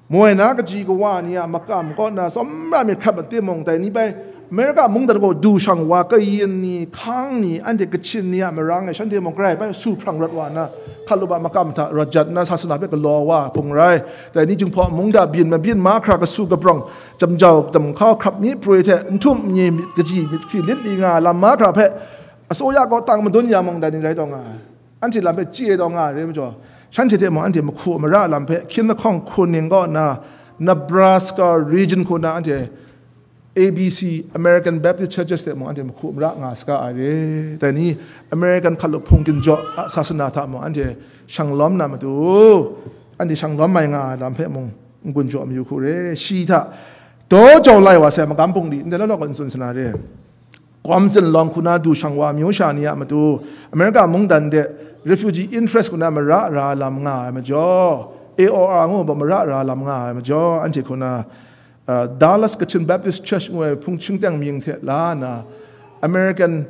moi na kaji kawa ni a makam kaw na tsawmra myit hkrap ai timung, dai ni bai Amerika mungdan gaw du shang wa kayin ni, hkang ni, anhte Kachin ni a marang e shanhte mung grai bai su hprang rawt wa na, hkalup a makam hta rawt jat nna sasana hpe galaw wa hpung rai. Dai ni Jinghpaw mungdan byin mabyin mahkra kasu kaprawng, jamjau damhkau hkrap mi proi hte nhtum ni myit kaji myit hkri lit li nga ai lam mahkra hpe, asuya kaw tang madun ya mung dai ni rai taw nga ai. Anhte lam hpe chye taw nga ai re majaw, shanhte hte mung anhte mahku mara lam hpe hkyin lahkawng hkun ning kaw nna, Nebraska region hku na anhte A B C, American Baptist Churches hte mung anhte mahku mara nga saga ai re. Dai ni American hkalup hpung ginjaw a sasana hta mung anhte shang lawm na matu, anhte shang lawm mai nga ai lam hpe mung n-gun jaw mayu hku re. Shi hta daw jau lai wa sai magam bungli ndai law law kaw n tsun sa na re. Guam zinlawng hku na du shang wa myu sha ni a matu, Amerika mungdan de refugee interest hku na mara ra lam nga ai majaw, A O R ngu ai mara ra lam nga ai majaw, anhte hku na, uh, Dallas Kachin Baptist Church ngu ai hpung shingteng mying hte la na, American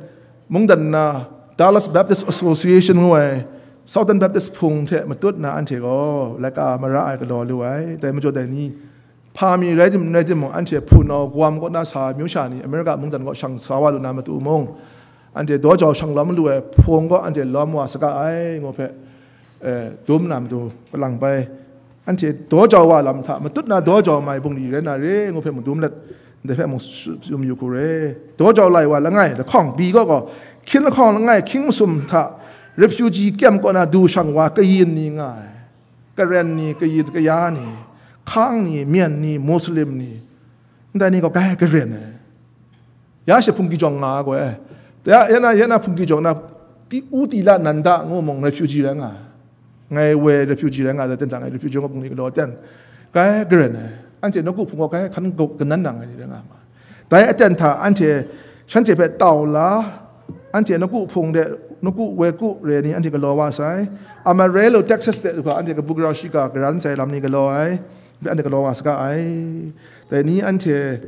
mungdan na Dallas Baptist Association ngu ai Southern Baptist hpung hte matut na anhte gaw laika mara ai galaw lu ai. Dai majaw dai ni, hpa mi rai tim, n rai timung, anhte hpunau Guam kaw na sa myu sha ni Amerika mungdan kaw shang sa wa lu na matu mung, anhte daw jau shang lawm lu ai hpung kaw anhte lawm wa saga ai, ngu hpe, eh, dum na matu, kalang bai, anhte daw jau wa lam hta matut na daw jau mai bungli rai na re, ngu hpe madum let, ndai hpe mung tsun yu hku re. Daw jau lai wa langai, lahkawng, bi kaw gaw, hkyin lahkawng langai, hkying masum hta, refugee camp kaw na du shang wa kayin ni nga ai. Karen ni, kayin kaya ni, Hkang ni, Myen ni, Muslim ni, ndai ni gaw grai Karen ai. Ya she hpungki jawng nga ai gaw, eh, ya, ya na, ya na hpungki jawng na, ti, u tila nanda ngu mung refugee rai nga ai. Ngai woi refugee rai nga ai, ten ta ngai refugee ngu hpung ni galaw ten. Grai Karen ai. Anhte nawku hpung gaw grai hkan gaw kanan nang ai ni rai nga ma. Dai aten hta anhte shanhte hpe tau la, anhte nawku hpung de, nawku woi ku re ni anhte galaw wa sai. Amarillo, Texas de du hkra anhte kabu gara shiga garan sai lam ni galaw ai, anhte galaw wa saga ai. Dai ni anhte,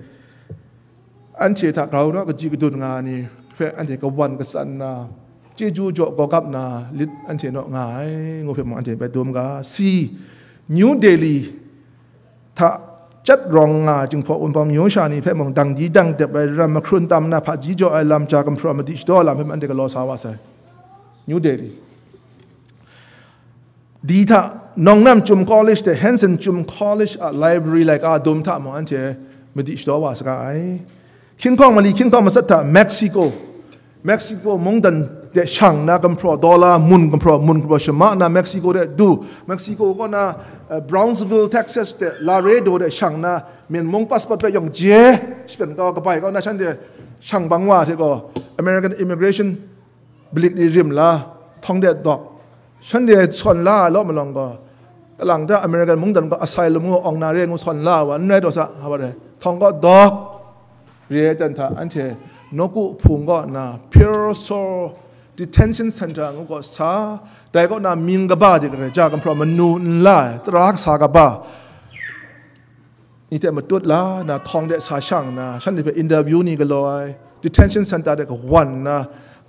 anhte hta grau na kaji kadun nga ai ni hpe anhte kawan katsan na, chyeju jaw gawgap na lit anhte naw nga ai, ngu hpe mung anhte bai dum ga. Si, New Delhi, hta chyat rawng nga ai Jinghpaw Wunpawng myu sha ni hpe mung dang di dang dep ai ram mahkrun tam na hpaji jaw ai lam ja gumhpraw madi shadaw lam hpe anhte galaw sa wa sai. New Delhi. Di hta, Nongnam Chyum College de Henson Chyum College a library laika dum hta mung anhte madi shadaw wa saga ai. Hkying hkawng mali, hkying hkawng matsat hta Mexico, Mexico mungdan de shang na gumhpraw, dollar mun gumhpraw, mun gumhpraw shama na Mexico de du, Mexico kaw na, eh, Brownsville, Texas de Laredo de shang na Myen mung passport hpe yawng je shapen kau kabai kaw na shanhte shang bang wa hte gaw, American immigration blik ni rim la, htawng de dawk, shanhte sawn la ai law malawng gaw, kalang ta American mungdan gaw asylum ngu awng na re ngu sawn la ai wa n rai taw sa, hpa rai, htawng gaw dawk, re ai ten hta anhte nawku hpung kaw na Pure Soul Detention Center ngu kaw sa, dai kaw na mying kaba de garai ja gumhpraw manu n la ai, tara kasa kaba ni hte matut la na, htawng de sa shang na, shanhte hpe interview ni galaw ai, detention center de kawan na,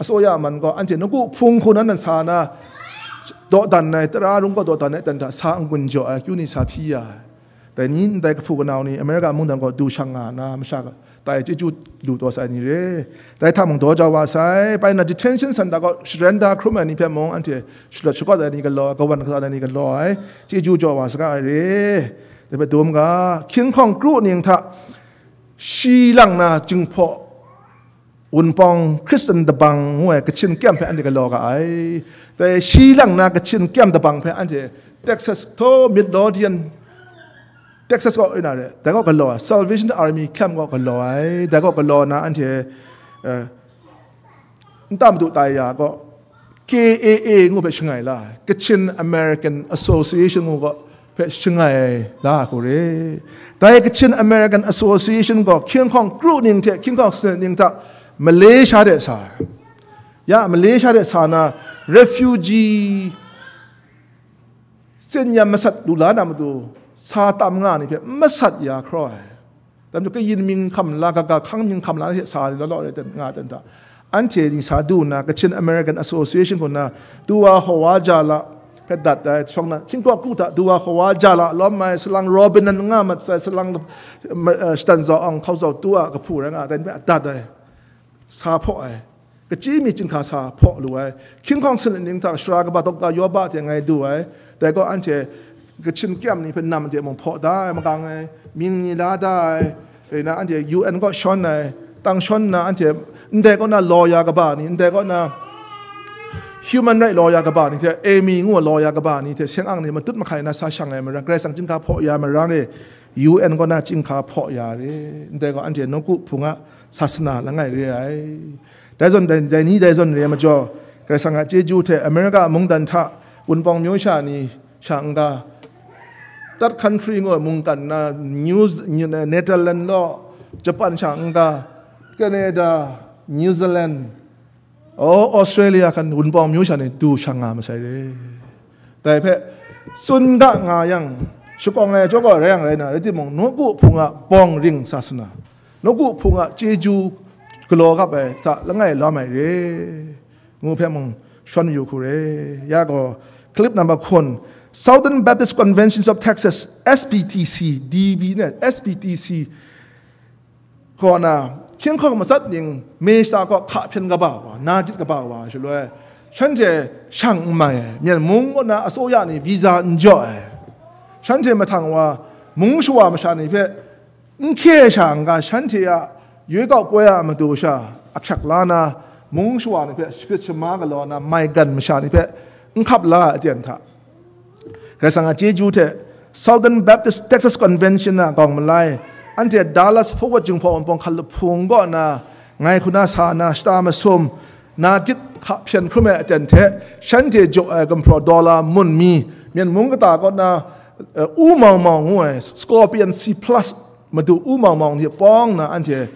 asoya man gaw anhte nawku hpung hku nan nan sa na, dawdan ai, tara rung gaw dawdan ai, dan hta sa n-gun jaw ai, akyu ni sa hpyi ya ai. Dai ni ndai kahpu kanau ni America mungdan gaw du shang nga na, masha tai chyeju lu taw sai ni re. Dai hta mung daw jau wa sai, bai na detention center gaw surrender hkrum ai ni hpe mung anhte shalawt shakawt ai ni galaw ai, kawan kasa ai ni galaw ai, chyeju jaw wa saga ai re. Dai hpe dum ga, hkying hkawng kru ning hta shi lang na Jinghpaw Wunpawng Hkristan dabang ngu ai Kachin kyam hpe anhte galaw ga ai. Dai shi lang na Kachin kyam dabang hpe anhte Texas htaw Midlothian, Texas kaw ina re, dai kaw galaw ai, Salvation Army camp kaw galaw ai, dai kaw galaw na anhte, eh, nta madu tai ya gaw, K A A ngu hpe shangai la ai, Kachin American Association ngu gaw hpe shangai la ai hku re. Dai Kachin American Association gaw hkying hkawng kru ning hte hkying hkawng sanit ning hta Malaysia de sa ai. Ya Malaysia de sa na refugee tsin yam masat lu la na matu sa tam nga ni hpe masat ya hkraw ai. Dam kayin mying hkam la, kaga hkang mying hkam la hte sa ni law law rai ten, nga ten ta. Anhte ni sa du nna, Kachin American Association hku nna, Tuwa Hawa Jala hpe dat ai, shawng na, hkying hkawk kru hta, Tuwa Hawa Jala lawm ai, salang Robin nan nga mat sai, salang, eh, shatan zau awng hkau zau tu a kahpu rai nga ai, dai ni hpe dat ai, sa hpaw ai. Kachyi mi chyinghka sa hpaw lu ai. Hkying hkawng sanit ning hta shara kaba dokta Yoba hte ngai du ai. Dai gaw anhte Kachin kyam ni hpe nam de mung hpaw da ai, magang ai, mying ni la da ai, rai na anhte U N kaw shawn ai, tang shawn nna anhte ndai kaw na lawyer kaba ni, ndai kaw na human right lawyer kaba ni hte, Amy ngu ai lawyer kaba ni hte, seng ang ni matut mahkai na sa shang ai marang, Karai Kasang chyinghka hpaw ya marang e, U N kaw na chyinghka hpaw ya re, ndai gaw anhte nawku hpung a sasana langai re ai. Dai zawn, dai, dai ni dai zawn re ai majaw, Karai Kasang a chyeju hte America mungdan hta Wunpawng myu sha ni sha n-ga, Third Country ngu ai mungkan na, New, Netherlands law, Japan sha n-ga, Canada, New Zealand, o, Australia hkan Wunpawng myu sha ni du shang nga masai re. Dai hpe, tsun ga nga yang, shakawng ai jaw gaw rai yang rai na, rai timung, nawku hpung a bawng ring sasana, nawku hpung a chyeju galaw gap ai hta langai lawm ai re, ngu hpe mung shawn yu hku re. Ya gaw, clip number hkun, Southern Baptist Conventions of Texas, S B T C, D B ne, S B T C, kaw na, hkying hkawng matsat ning, Mei shata kaw hka hpyen kaba wa, na gyit kaba wa, shaloi, shanhte shang n mai ai, Myen mung kaw na asoya ni visa n jaw ai, shanhte mahtang wa, mung shawa masha ni hpe n hkye sha n-ga, shanhte a yoi kau poi a matu sha ahkyak la na, mung shawa ni hpe shagrit shama galaw na, maigan masha ni hpe n hkap la ai aten hta, Karai Kasang a chyeju hte Southern Baptist Texas Convention a gawng malai, anhte Dallas Forward Jinghpaw Wunpawng hkalup hpung kaw na, ngai hku na sa na shata masum, na gyit hka hpyen hkrum ai aten hte, shanhte jaw ai gumhpraw dollar mun mi, Myen mung kata kaw na, eh, u mau mau ngu ai, Scorpion C plus madu u mau mau ni pawng na anhte,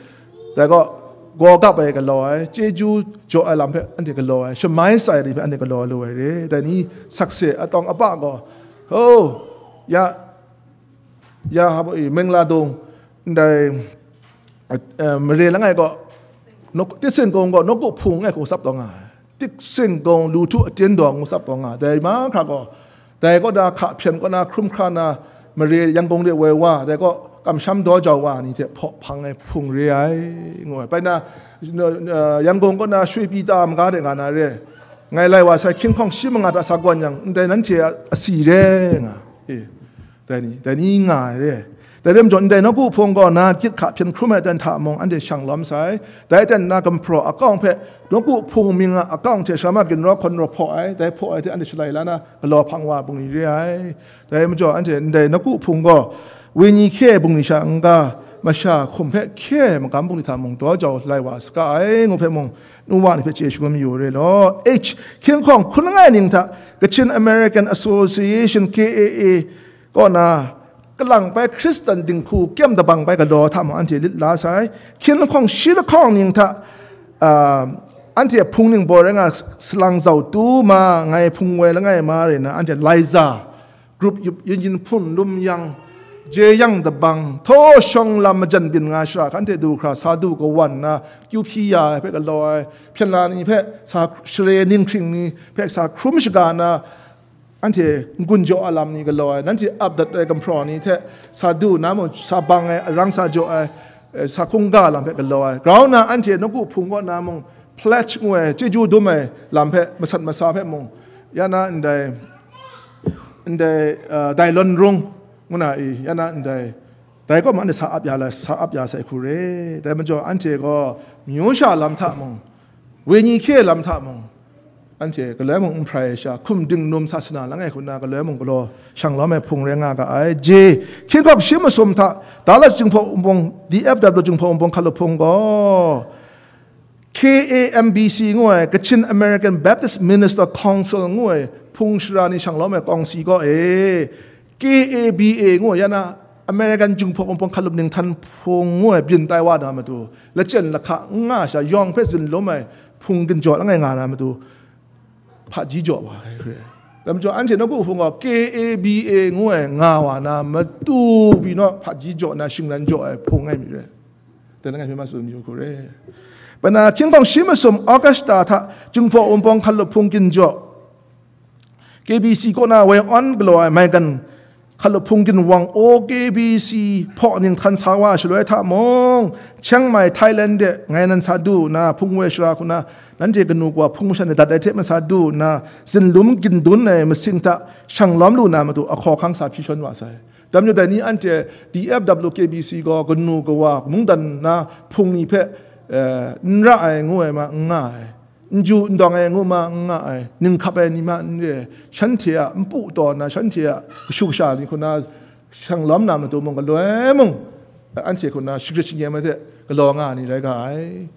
dai gaw, gaw gap ai galaw ai, chyeju jaw ai lam hpe anhte galaw ai, shamai sai ni hpe anhte galaw lu ai re. Dai ni sakse atawng apa gaw, ho, ya, ya hpa e, Mengla Dung, ndai, eh, mare langai gaw, nok, Titsing Kung gaw nawku hpung e hku tsap taw nga ai. Titsing Kung, Lu Htu, Atin Dawng ngu tsap taw nga ai. Dai mahkra gaw, dai kaw na hka hpyen kaw na hkrum hkra na, mare Yangon de woi wa, dai gaw kamsham daw jau wa ni hte hpaw hpang ai hpung re ai, ngu ai. Bai na, uh, Yangon kaw na Shwepi ta maga de nga na re, ngai lai wa sai hkying hkawng shi manga hta sa gawn yang, ndai nanhte a asi re nga. E, dai ni, dai ni nga ai re. Dai re majaw, ndai nawku hpung gaw na gyit hka hpyen hkrum ai aten hta mung, anhte shang lawm sai. Dai aten na gumhpraw akawng hpe, nawku hpung mying a akawng hte sharama ginraw hkawn raw hpaw ai, dai hpaw ai hte anhte shalai la na, galaw hpang wa bungli re ai. Dai majaw, anhte ndai nawku hpung gaw, wenyi hkye bungli sha n-ga, masha hkum hpe hkye ai magam bungli hta mung daw jau lai wa saga ai, ngu hpe mung, nu wa ni hpe chye shangun mayu re law. H, hkying hkawng hkun langai ning hta, Kachin American Association, K A A, kaw na, kalang bai Hkristan dinghku kyem dabang bai galaw hta mung anhte lit la sai. Hkying lahkawng shi lahkawng ning hta, ah, anhte hpung ning baw rai nga, salang zau tu ma, ngai hpung woi langai ma rai na, anhte laiza, grup yup yin yin hpun lum yang, jeyang dabang, htaw shawng lam majan byin nga shara hkan hte du hkra sa du kawan na, kyu hpyi ya ai hpe galaw ai, hpyen la ni hpe sa, share ninghkring ni hpe sa hkrum shaga na, anhte n-gun jaw a lam ni galaw ai, nanhte ap dat ai gumhpraw ni hte sa du na mung, sa bang ai, arang sa jaw ai, eh, sa hkungga lam hpe galaw ai. Grau na anhte nawku hpung kaw na mung, pledge ngu ai, chyeju dum ai lam hpe masat masa hpe mung, ya na ndai, ndai, eh, dai lawn rung ngu na i, ya na ndai, dai kaw ma anhte sa ap ya la, sa ap ya sai hku re. Dai majaw anhte gaw myu sha lam hta mung, wenyi hkye lam hta mung, anhte galoi mung n hprai ai sha, hkum dingnum sasana langai hku nna galoi mung galaw shang lawm ai hpung rai nga ga ai. J, hkying hkawng shi masum hta, Dallas Jinghpaw Wunpawng, D F W Jinghpaw Wunpawng hkalup hpung gaw, K A M B C ngu ai, Kachin American Baptist Minister Council ngu ai hpung shara ni shang lawm ai kawngsi kaw e, K A B A ngu ai, ya na American Jinghpaw Wunpawng hkalup ninghtan hpung ngu ai byin tai wa na matu, lachyen lahka n nga sha, yawng hpe zin lum ai hpung ginjaw langai nga na matu, hpaji jaw wa ai re. Dai majaw, anhte nawku hpung gaw K A B A ngu ai nga wa na, matu pyi naw hpaji jaw na shingran jaw ai hpung ngai mi re. Dai na ngai hpe ma tsun yu hku re. Bai na, hkying hkawng shi masum Augusta hta Jinghpaw Wunpawng hkalup hpung ginjaw, K B C kaw na woi awn galaw ai maigan hkalup hpung ginwang O K B C hpaw ninghtan sa wa shaloi hta mung, Chiang Mai, Thailand de ngai nan sa du nna, hpung woi shara hku na, nanhte kanu kawa hpung masha ni dat ai hte masa du nna, zinlum gindun ai masing hta shang lawm lu na matu ahkaw ahkang sa hpyi shawn wa sai. Dai majaw dai ni anhte D F W K B C gaw kanu kawa mungdan na hpung ni hpe, eh, n ra ai ngu ai ma n nga ai, n ju n dawng ai ngu ma n nga ai, ninghkap ai ni ma n re ai, shanhte a npu taw nna, shanhte a kashu kasha ni hku na shang lawm na matu mung, galoi mung, anhte hku na shagrit shangyem ai hte galaw nga ai ni rai ga ai.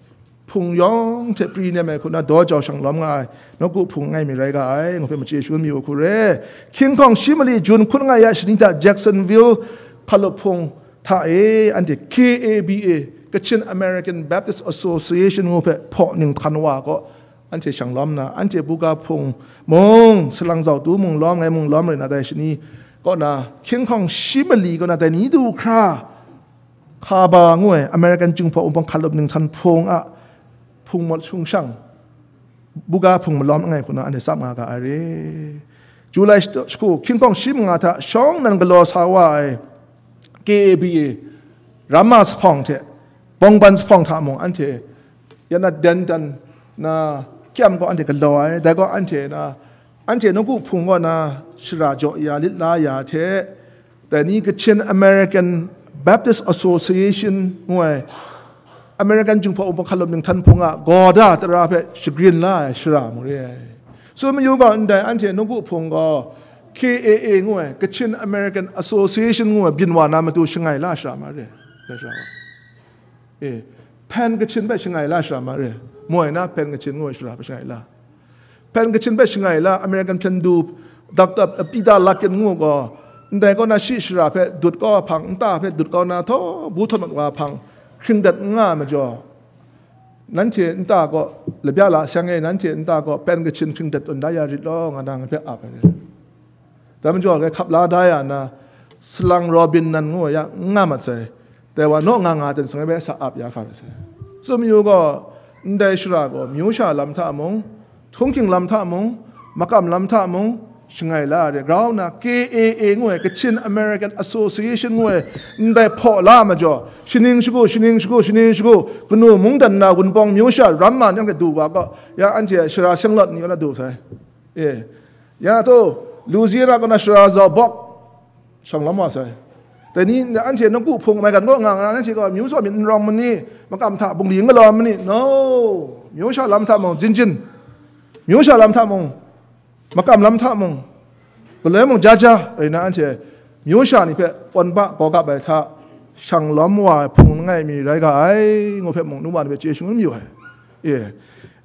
Hpung yawng hte pri nem ai hku na daw jau shang lawm nga ai, nawku hpung ngai mi rai ga ai, ngu hpe machye shangun mayu hku re. Hkying hkawng shi mali Jun hkun langai ya shani hta Jacksonville hkalup hpung hta e, anhte K A B A, Kachin American Baptist Association ngu hpe hpaw ninghtan wa gaw, anhte shang lawm nna, anhte buga hpung mung, salang zau tu mung lawm, ngai mung lawm rai na, dai shani kaw na, hkying hkawng shi mali kaw na, dai ni du hkra, Hkaba ngu ai American Jinghpaw Wunpawng hkalup ninghtan hpung a hpung mawt shung shang, buga hpung malawm langai hku na anhte tsap nga ga ai re. July shatu, shaku hkying hkawng shi manga hta shawng nnan galaw sa wa ai K A B A ramma sa hpawng hte bawngban sa hpawng hta mung, anhte ya na dan dan na kyam gaw anhte galaw ai, dai gaw anhte na, anhte nawku hpung kaw na shara jaw ya, lit la ya hte, dai ni Kachin American Baptist Association ngu ai American Jinghpaw Wunpawng hkalup ninghtan hpung a gawda tara hpe shagrin la ai shara mung re ai. Tsun mayu gaw, ndai anhte nawku hpung gaw K A A ngu ai, Kachin American Association ngu ai byin wa na matu shangai la shara ma re ai. Dai shara gaw, e, hpen Kachin hpe shangai la shara ma re ai. Moi na hpen Kachin ngu ai shara hpe shangai la. Hpen Kachin hpe shangai la, American hpyen du, Doctor Peter Larkin ngu gaw, ndai kaw na shi shara hpe dut kau ai hpang, nta hpe dut kau na, htaw bu htawn mat wa ai hpang, hkring dat n nga ai majaw, nanhte nta kaw, labya la seng e, nanhte nta kaw hpen Kachin hkring dat tawn da ya rit law, nga na ngai hpe ap ai. Dai majaw, ngai hkap la da ya na, salang Robin nan ngu ai ya, n nga mat sai. Dai wa naw nga nga ten sangai bai sa ap ya hkra sai. Tsun mayu gaw, ndai shara gaw, myu sha lam hta mung, htunghking lam hta mung, makam lam hta mung, shangai la ai re, grau na K A A ngu ai, Kachin American Association ngu ai, ndai hpaw la majaw, shaning shagu, shaning shagu, shaning shagu, kanu mungdan na Wunpawng myu sha ramma ni anhte du wa gaw, ya anhte shara seng lawt ni kaw na du sai. E, ya taw, Louisiana kaw na shara zau bawk, shang lam wa sai. Dai ni, anhte nawku hpung maigan kaw nga nga, nanhte gaw myu saw myit n rawng ma ni, makam hta bungli n galaw ma ni? No, myu sha lam hta mung, jin jin, myu sha lam hta mung, makam lam hta mung, galoi mung, ja ja, rai na, anhte myu sha ni hpe pawn ba gaw gap ai hta, shang lawm wa ai hpung langai mi rai ga ai, ngu hpe mung, nu wa ni hpe chye shangun mayu ai. E,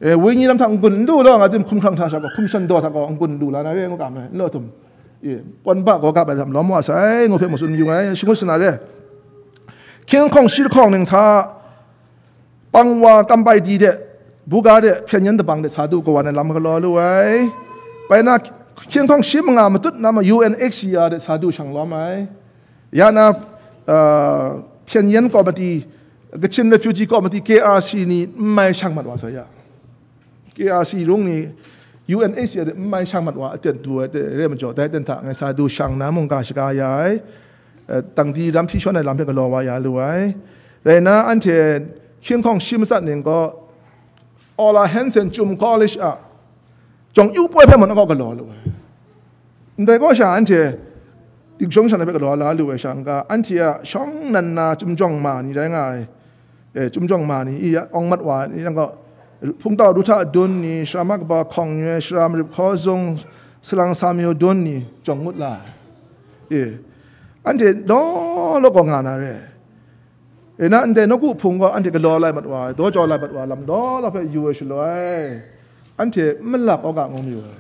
e, wenyi lam hta n-gun n lu law, nga tim hkum hkrang hta sha gaw, hkum shan daw hta gaw n-gun n lu la na re, ngu ga ai, n law tum. E, pawn ba gaw gap ai lam lawm wa sai, ngu hpe mung tsun mayu ai, shangun sa na re. Hkying hkawng shi lahkawng ning hta, pang wa kampai di de, buga de, hpyen yen dabang de sa du kawan ai lam galaw lu ai. Bai na, hkying hkawng shi manga matut na ma U N H C R de sa du shang lawm ai. Ya na, uh, hpyen yen komiti, Kachin Refugee Committee, K R C ni n mai shang mat wa sai ya. K R C rung ni U N H C R de n mai shang mat wa aten du ai, re majaw, dai aten hta ngai sa du shang na mungga shaga ya ai, eh, tangdi ram hpyi shawn ai lam hpe galaw wa ya lu ai. Rai na, anhte hkying hkawng shi matsat ning gaw, Ola Hansen Chum College a Jawng Yu Poi hpe mung gaw galaw lu ai. Ndai kaw sha anhte Dik Jong Shan hpe galaw la lu ai sha n-ga, anhte a shawng nnan na Chyum Jawng ma ni rai nga ai. E, Chyum Jawng ma ni, i ya, awng mat wa ni, yang gaw, Hpungtau Ru Hta Dun ni, Sara Ma Kaba Hkawng Nyoi, Sara Marip Hkaw Zung, Salang Sa Myo Dun ni, jawng ngut la ai. E, anhte law law gaw nga na re. E na, ndai nawku hpung gaw anhte galaw lai mat wa ai, daw jau lai mat wa ai lam law law hpe yu ai shaloi, anhte n malap kau ga ngu mayu ai.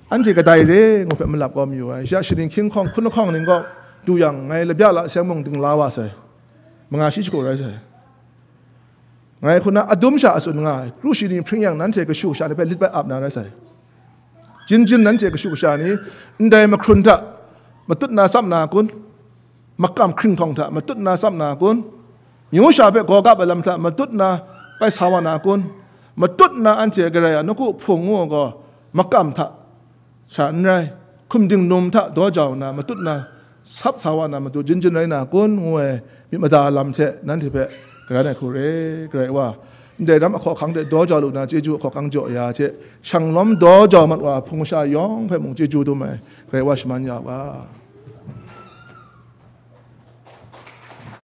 Anhte kadai re ngu hpe malap kau mayu ai. Ya, shaning hkying hkawng hkun lahkawng ning gaw du yang, ngai labya la seng mung dingla wa sai. Manga shi shagu rai sai. Ngai hku na adum sha a tsun nga ai, kru shi ni hpring yang, nanhte kashu kasha ni hpe lit bai ap na rai sai. Jin jin nanhte kashu kasha ni, ndai mahkrun hta matut na tsap na kun? Makam hkringhtawng hta matut na tsap na kun? Myu sha hpe gaw gap ai lam hta matut na pai sa wa na kun? Matut na anhte Karai a nawku hpung ngu ai gaw makam hta sha n rai, hkum dingnum hta daw jau nna matut na sap sa wa na matu jin jin rai na kun? Ngu ai myit mada lam hte nanhte hpe karan ai hku re, Karai Wa. Ndai ram ahkaw ahkang hte daw jau lu na, chyeju ahkaw ahkang jaw ya hte, shanglawm daw jau mat wa hpung masha yawng hpe mung chyeju dum ai, Karai Wa shaman ya u ga.